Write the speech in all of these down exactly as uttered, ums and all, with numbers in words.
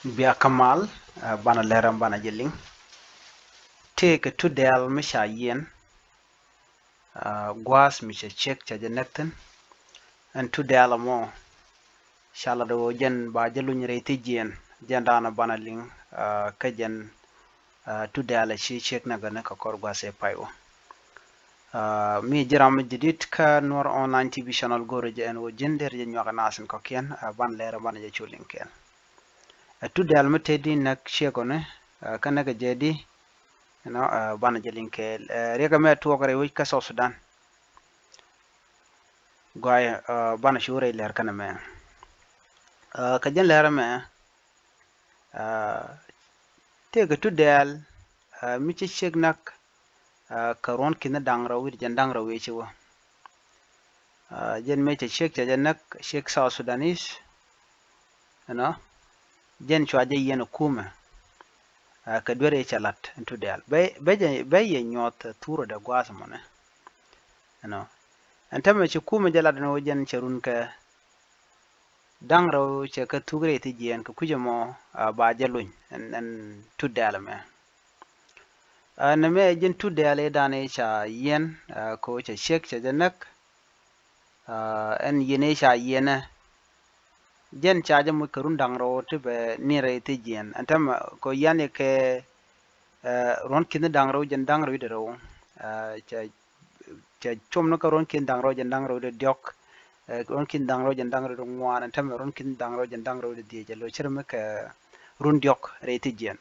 Bia kä mal, ɛ, banɛ lɛr ɛn banɛ jɛ liŋ. Tëëkɛ tu dɛ̈ɛ̈l mi ca yiɛn, ɛ, gua̱a̱th mi cɛ ciek cɛ jɛ näk thi̱n. Ɛn tu dɛ̈ɛ̈l ɛmɔ ca lat ɣöö jɛn ba jɛ luny rɛy thi̱jiɛn, jɛn da̱a̱n banɛ liŋ, ɛ, kä jɛn, ɛ, tu dɛ̈ɛ̈l ɛ ci ciek näk ɛ ni kɛ kɔr gua̱a̱th ëë pay ɣöö. Ɛ, mi ji̱ ram mi jadid kä Nuɔr Online T V channel, go̱o̱rä jɛ ɛn ɣöö ji̱n deri jɛ nyuak ɛ nath in kɔ̱kiɛn, ɛ, banɛ lɛr ɛn banɛ jɛ cu liŋ kɛɛl. Ɛ, tu dɛ̈ɛ̈l mi te di näk ciek ɔ ni, ɛ, kä näk ɛ jɛ di, you know, ɛ, banɛ jɛ liŋ kɛɛl. Ɛ, riɛk ɛmɛ tuɔɔk rɛy wec kä South Sudan. Gɔaaɛ, ɛ, banɛ cu rɛy lɛr kɛn ɛmɛ. Ɛ, kɛ jɛn lɛr ɛmɛ, ɛ, tëëkɛ tu dɛ̈ɛ̈l, ɛ, mi cɛ ciek näk, ɛ, kɛ ruɔ̱n ki̱n da̱ŋ rɛw wi̱cdɛ jiɛn da̱ŋ rɛw wi̱cdɛ wä. Ɛ, jɛn mëë cɛ ciek cɛ jɛ näk, ciek South Sudanese, you know, jɛn cua jɛ yiɛn ɛ kumɛ, ɛ, kɛ duer ëë cɛ lat ɛn tu dɛ̈ɛ̈l. Bɛ, bɛ jɛ, bɛ yɛ nyuɔth thurɛ dɛ gua̱a̱th ɛmɔ ni, you know. Ɛn täämɛ ci kumɛ jɛ lat ɛn ɣöö jɛn cɛ run kɛ da̱ŋ rɛw cɛ kɛ thuk rɛy thi̱jiɛn, kɛ kui̱c ɛmɔ, ɛ, ba jɛ luny ɛn, ɛn tu dɛ̈ɛ̈l ɛmɛ. Ɛ, nɛmɛ jɛn tu dɛ̈ɛ̈l ëëdan ëë ca yiɛn, ɛ, kɛ ɣöö cɛ ciek cɛ jɛ näk, ɛ, ɛn yiɛn ëë ca yiɛnɛ, jɛn ca jɛ moc kɛ run da̱ŋ rɛw ti bɛ ni̱n rɛy thi̱jiɛn. Ɛn täämɛ kɛ ɣöö yiɛn kɛ, ɛ, ruɔ̱n ki̱n da̱ŋ rɛw jiɛn da̱ŋ rɛw wi̱cdɛ rɛw, ɛ, cɛ, cɛ com ni kä ruɔ̱n ki̱n da̱ŋ rɛw jiɛn da̱ŋ rɛw wi̱cdɛ diɔ̱k, ɛ, ruɔ̱n ki̱n da̱ŋ rɛw jiɛn da̱ŋ rɛw wi̱cdɛ ŋuan, ɛn täämɛ ruɔ̱n ki̱n da̱ŋ rɛw jiɛn da̱ŋ rɛw wi̱cdɛ dhieec, ɛ, lo̱c ce̱t mi kɛ run diɔ̱k rɛy thi̱jiɛn.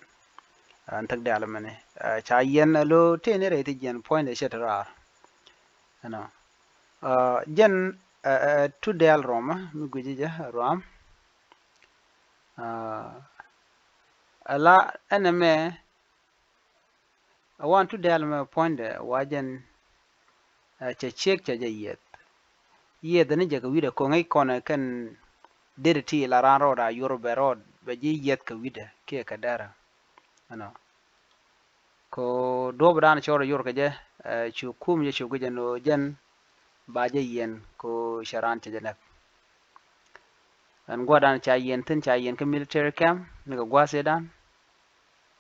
Ɛ, ɛn thäk dɛ̈ɛ̈l ɛmɛni, ɛ, ca yiɛn, ɛ, lo̱ tëë ni rɛy thi̱jiɛn puɔ̱nydɛ ce̱t raar. You know. Ɛ, jɛn, ɛ, ɛ, tu dɛ̈ɛ̈l ruɔmä mi gui̱ci jɛ ruam. Ɛ, ala ɛn ɛmɛ, ɛ, wan tu dɛ̈ɛ̈l ɛmɛ puɔ̱nydɛ wa jɛn, ɛ, cɛ ciek cɛ jɛ yieth. Yieth ni jɛ kɛ wi̱cdɛ ko̱ŋ i̱ kɔnɛ kɛn deri ti la raan rɔɔd a yor bɛ rɔɔd bɛ ji̱ yieth kɛ wi̱cdɛ kiɛ kɛ dɛrɛ. You know. Kɛ ɣöö duɔ̱ɔ̱pdan cɛ rɔ yor kɛ jɛ, ɛ, cu kum jɛ cu guic ɛn ɣöö jɛn ba jɛ yiɛn kɛ ɣöö cɛ raan cɛ jɛ näk. Ɛn gua̱dan ca yiɛn thi̱n, ca yiɛn kä military camp ni kɛ gua̱a̱th ëëdan.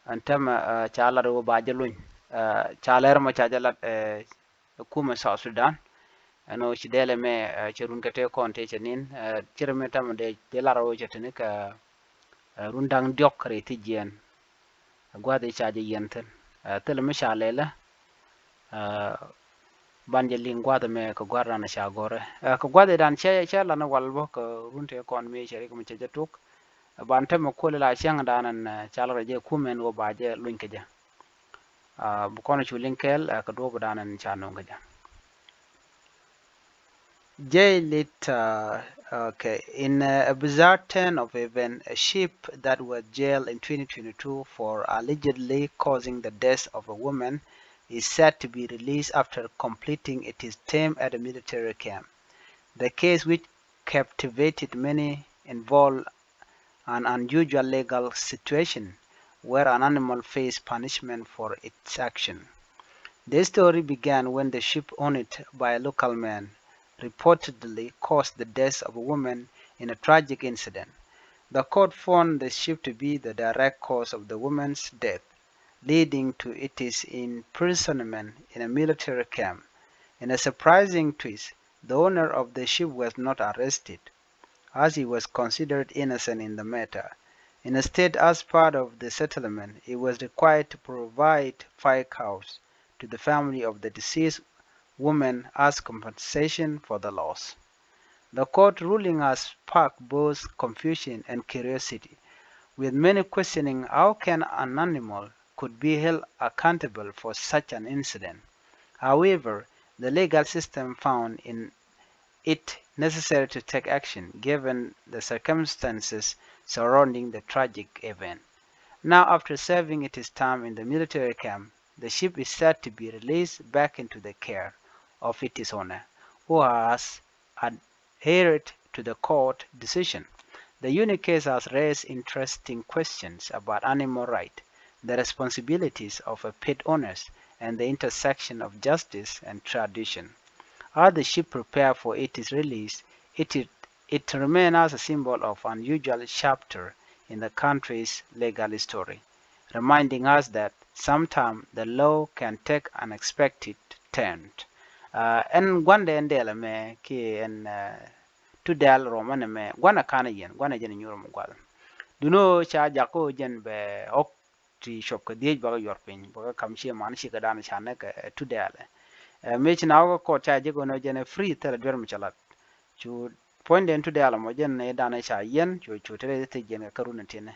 Ɛn täämɛ, ɛ, ca lat ɣöö ba jɛ luny. Ɛ, ca lɛr mɔ ca jɛ lat, ɛ, kumɛ South Sudan. Ɛn ɣöö ci dɛ̈ɛ̈l ɛmɛ, ɛ, cɛ run kɛ tëë kɔn tëë cɛ ni̱n, ɛ, ce̱t ɛmɛ täämɛ dee, dee lar ɣöö cɛ te ni kɛ, ɛ, run da̱ŋ diɔ̱k rɛy thi̱jiɛn. Ɛ, gua̱a̱th ëë ca jɛ yiɛn thi̱n. Ɛ, thilɛ mi ca lɛlɛ, ɛ, ban jɛ liŋ gua̱a̱th ɛmɛ kɛ gua̱a̱th dan ca gɔ̱rɛ. Ɛ, kɛ gua̱a̱th ëëdan cɛ, cɛ lan wal bä kɛ run tëë kɔn mëë cɛ rik mi cɛ jɛ tuk. Ɛ, ban täämɛ kuɔli la cäŋ dan ɛn, ɛ, ca lar jɛ kumɛ ɛn ɣöö ba jɛ luny kɛ jɛ. Ɛ, bi kɔn cu liŋ kɛɛl, ɛ, kɛ duɔ̱ɔ̱pdan ɛn ca nööŋ kɛ jɛ. Jail it, uh, okay. In a, a bizarre turn of event, a ship that was jailed in twenty twenty-two for allegedly causing the death of a woman is set to be released after completing its term at a military camp. The case, which captivated many involved, an unusual legal situation where an animal faced punishment for its action. The story began when the ship owned by a local man reportedly caused the death of a woman in a tragic incident. The court found the ship to be the direct cause of the woman's death, leading to its imprisonment in a military camp. In a surprising twist, the owner of the ship was not arrested, as he was considered innocent in the matter. Instead, as part of the settlement, he was required to provide five cows to the family of the deceased woman as compensation for the loss. The court ruling has sparked both confusion and curiosity, with many questioning how can an animal could be held accountable for such an incident. However, the legal system found in it necessary to take action given the circumstances surrounding the tragic event. Now, after serving its time in the military camp, the ship is set to be released back into the care of its owner, who has adhered to the court decision. The unique case has raised interesting questions about animal rights, the responsibilities of a pet owners, and the intersection of justice and tradition. As the ship prepare for its release, it, it remains as a symbol of unusual chapter in the country's legal history, reminding us that sometimes the law can take unexpected turn. Uh, ɛn gua̱ndɛ ɛn dɛl ɛmɛ kiɛ ɛn uh, Tudɛl rɔmɔ nɛmɛ gua̱n ɛ ka̱n ɛ yɛn gua̱n ɛ jɛn ɛ nyuur mɔ gua̱l. Duno ca jakä jɛn bɛ ɣɔk ti cuɔp kɛ dhiec bäkä yuɔr piny bäkä kam cie man cikɛ dan ca nɛ kɛ Tudɛl. Ɛ mëë ci na wä kɛ kɔt ca jek ɣän ɛ jɛn ɛ free thilɛ duer mi ca lat. Cu puɔ̱nydɛn Tudɛl mɔ jɛn ɛ dan ɛ ca yɛn cu cu te rɛy thiec jɛn kɛ kärun ɛ tinɛ.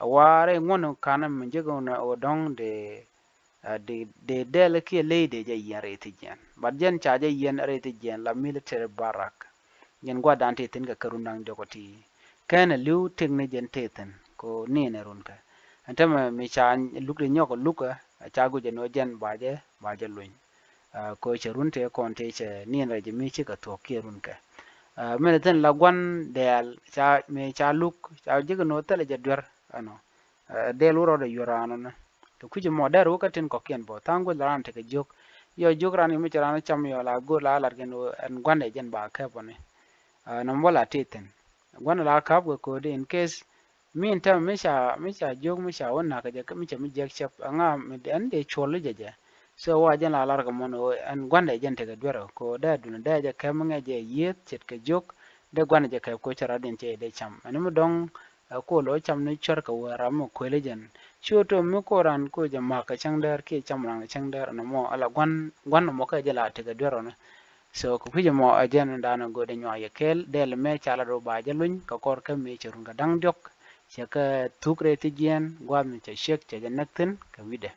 Ɛ wa rɛy ŋuɔ̱n ka̱n mi jek ɣän ɛ dɔ̱ŋ dee dee dɛl kiɛ ley dee jɛ yiɛn rɛy thiec jɛn. But jɛn ca jɛ yiɛn rɛy thiec jɛn la military barrack. Jɛn gua̱dan tëë thi̱n kɛ kärun da̱ŋ diɔk ɔ ti kɛn ɛ li̱w tëk ni jɛn tëë thi̱n ko ni̱n ɛ run kɛ. Ɛn tämɛ mi ca luk di nyɔk ɔ luk ɛ ca guic ɛ ni ɣä jɛn ba jɛ ba jɛ luny. Ko cɛ run tëë kɔn tëë cɛ ni̱n rɛy jɛ mi cikɛ thuɔ̱k kiɛ run kɛ. Min ɛ thi̱n la gua̱n dɛɛl ca mi ca luk ca jek ɛ ni ɣä thilɛ jɛ duer ɛnɔ. Dɛl wä rɔɔdɛ yuɔr raan ɔnɛ. Kɛ kui̱c ɛmɔ dɛr wä kä tin kɔ̱kiɛn bä tha̱a̱ŋ guäth la raan tekɛ jiök. Yɔ jiök raan kɛ mi cɛ raan cam yɔ la go̱o̱r la lat kɛn ɛn gua̱ndɛ jɛn ba kɛp ɔnɛ. Nɔm wä la ti thi̱n gua̱ndɛ la ka̱p kɛ ko̱o̱di in case mi in tɛmɛ mi ca mi ca jiök mi ca wä na̱k kɛ jɛ mi ca mi jiɛk cɛp ɛŋa mi ɛn dee cuɔl jɛ jɛ. So wa jɛn la lar kɛ mɔn ɛn gua̱ndɛ jɛn tekɛ duerɛ ko dee duni dee jɛ kɛp mi ŋɛ jɛ yieth ce̱tkɛ jiök. Dee gua̱ndɛ jɛ kɛp ko cɛ rat in cɛ dee cam ɛn mi dɔ̱ŋ. Ɛ kuɔl ɔ cam ni cuɛr kɛ wä ram mi kuël jɛn. Ci ɣä tom mi koran ko jɛ mak kɛ cäŋ däär kiɛ cam ran kɛ cäŋ däär ɛn mɔ ala gua̱n gua̱n mɔ kɛ jɛ la tekɛ duer ɔnɛ. So kɛ kui̱c mɔ ɛ jɛn dan ɛ go̱o̱dɛ nyuak yɛ kɛɛl dɛl mɛ ca la do ba jɛ luny kɛ kɔr kä mëë cɛ run kɛ da̱ŋ diɔk. Cɛ kɛ thuk rɛy thiec jiɛn gua̱a̱th mi cɛ ciek cɛ jɛ näk thi̱n kɛ wi̱dɛ.